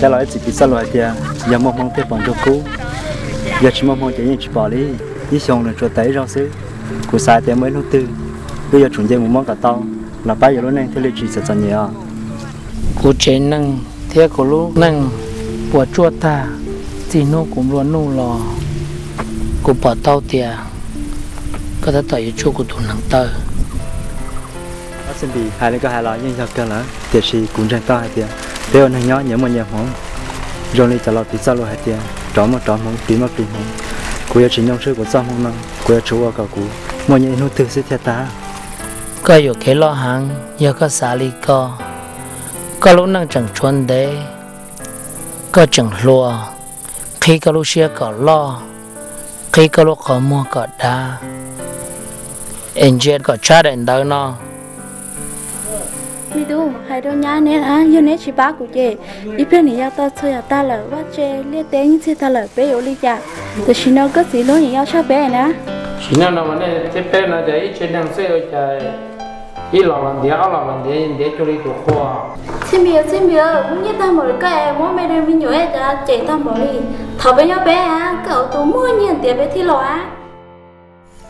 Coj los ib txwm piv txoj lus hais tias yog muaj hmoo thiaj pom ntsuag kub, yog tsis muaj hmoo ces yeej tsis pom li. Ib xyoos nws tsuas tawm ib zaug xwb. Kuv xav tias muaj ib hnub twg wb yuav tsum nce mus muab kom tau los pab yus lub neej thiaj li tsis txom txom nyem os. Kuv tsev neeg thiab kuv lub neej puas tsuaj tag, txij hnub kuv nplua nuj los kuv pom tau tias koj tab tom yuav tsuj kuv tus hneev taw. Ob txij npis hais li koj hais los yeej yog kawg lawm, tiam sis kuv ntseeg tau hais tias peb ua neeg nyob nyias muaj nyias hmoov. Zoo li cov laus piv txoj lus hais tias rov muaj rov hmoov, plis muaj plis hmoov. Kuv yuav tsis nyoo swb kuv txoj hmoo no, kuv yuav tsum ua kom kuv muaj nyiaj ib hnub twg xwb thiaj tag. Koj yuam kev loj heev, yog koj xav li ko, koj lub neej tseem tshuav ntev, koj tseem hluas, qhib koj lub siab kom loj, qhib koj lub qhov muag kom dav, es ntsia kom tshaj daim ntawv no. Me tub, hais rau nyab neb na, yog neb tsis pab kuv ces ib pliag nws yog tau txhua yam tag lawm, vaj tse liaj teb yeej txiag tag lawm, peb yuav ua li cas? Tam sim no koj txiv hlub niam yau tshaj peb na. Sim neej no mas nej thiab peb no ces ib tsev neeg xwb ua cas ib los los ntiav, ob los los ntiav, ntiav cuag li tus qhua. Txij npis, txij npis, muaj nyiaj tag npaum li koj es muab me me nyuam cov cem tag npaum li. Thaum peb nyob peb, koj ua tus muaj nyiaj ntiav peb thiab los a.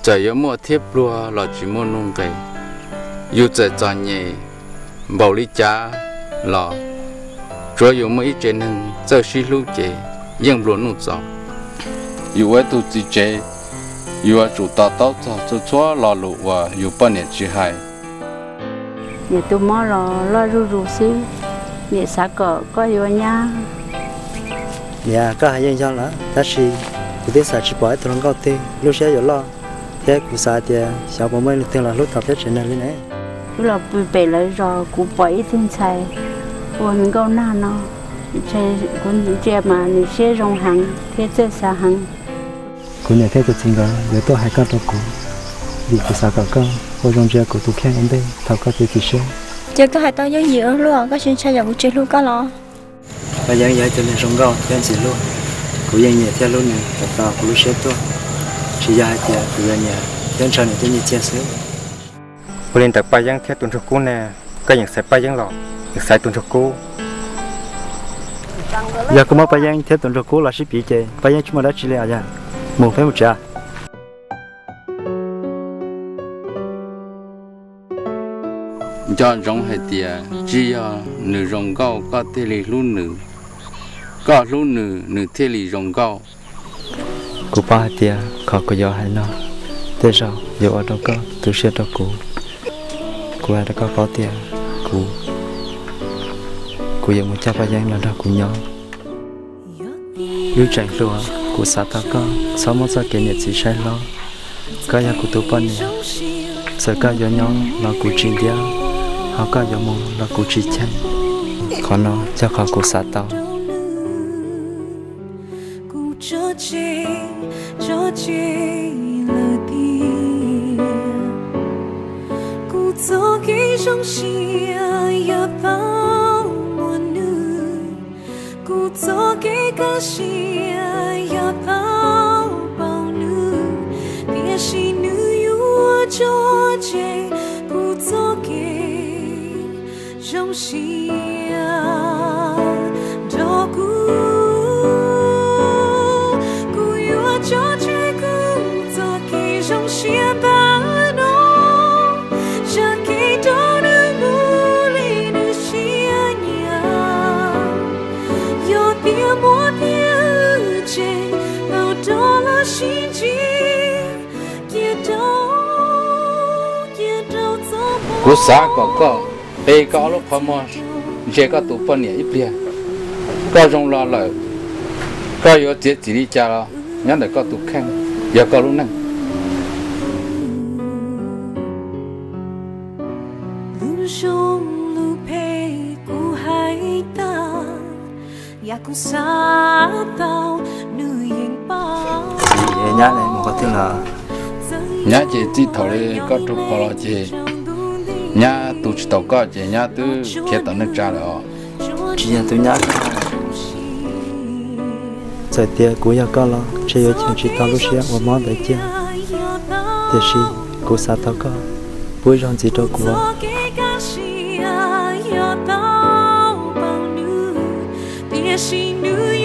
Txawm yuav muaj thiab pluag los tsis muaj nuj nqes, yus txawm txom nyem npaum li cas los tsuav yus muaj ib tsev neeg txawj sib hlub ces yeej nplua nuj txaus. Yus ua ib tug txiv tsev, yus yuav tsum to taub txog txhua txhua lo lus uas yus poj niam tsis hais. Niam tus mob los loj zuj zus xwb, niam xav kom koj yuav nyab. Niam, koj hais yeej yog lawm, tab sis kuv twb xav tsis pom ib tug hluas nkauj twg lub siab yuav loj, thiab kuv xav tias xyov puas muaj ib leeg twg los hlub tau peb tsev neeg li ne. Wb los pw pem lawv zos kuv pom ib tug ntxhais ua me nkauj nag no, kuv ntsia mas nws siab zoo heev thiab txawj xav heev. Kuv niam thiab kuv txiv nkawd yuav tuaj hais koj rau kuv, vim kuv xav kom koj ua zoo ntsia kuv tus kheej ua ntej thaum koj txiav txim siab. Ces koj hais tau yooj yim ua luaj, koj tsis ntshai yog kuv tsis hlub koj los? Paj Yeeb yog ib tug neeg zoo nkauj thiab ntxim hlub, kuv yeej nyiam thiab hlub nws kom tau kuv lub siab tuaj, tsis yog hais tias kuv yuav nyiam thiab ntshaw nws tej nyiaj txiag xwb. Ua li ntawd Paj Yeeb thiab tus Ntsuag Kub ne, koj yeem xaiv Paj Yeeb los yeem xaiv tus Ntsuag Kub? Yog kuv muab Paj Yeeb thiab tus Ntsuag Kub los sib piv ces Paj Yeeb tsis muaj dab tsi li os yog. Mus, peb mus tsev. Nco ntsoov hais tias tsis yog nws zoo nkauj koj thiaj li hlub nws, koj hlub nws nws thiaj li zoo nkauj. Kuv paub hais tias qhov kuv yuav hais no tej zaum yuav ua rau koj tu siab rau kuv. Kuv hais rau koj paub tias kuv, kuv yuav mus coj Paj Yeeb los nrog kuv nyob. Wb tseem hluas, kuv xav tau koj, txhob muab txoj kev niam txiv saib hlob. Koj yog kuv tus poj niam, txawm koj yuav nyob los kuv tsis ntiab, ho koj yuav mus los kuv tsis cheem. Qhov no yog qhov kuv xav tau. Kuv tso tseg, tso tseg lawm tiag. Kuv txoj kev zoo siab yog tau muaj nws. Kuv txoj kev kaj siab yog tau paub nws, tiam sis nws yuav tso tseg kuv txoj kev zoo siab nrog kuv. Kuv yuav tso tseg kuv txoj kev zoo siab ntawm no, tsa kev rau nws mus li nws siab nyiam. Yog tias muaj tiag tseem tau rov los sib ntsib, cia rau, cia rau txoj hmoov. Kuv xav kom koj pe koj ob lub qhov muag ntsia koj tus poj niam ib pliag. Koj zoo los lawm, koj yuav txiav txim li cas los nyob ntawm koj tus kheej, yog koj lub neej. Lus zoo lus phem kuv hais tag, yam kuv xav tau nws yeej paub. Txiv, nyab ne mus qhov twg lawm? Nyab ces txij thaum li koj raug pov los ces nyab tu tsis tau koj ces nyab twb khiav tom neej tsa lawm os. Tsis yog tus nyab koj hais. Txawm tias kuv yog koj los ntshe yuav cheem tsis tau lub siab uas mob ntawd cia, tiam sis kuv xav tau koj, pub ib zaug ntxiv rau kuv. Tsis nws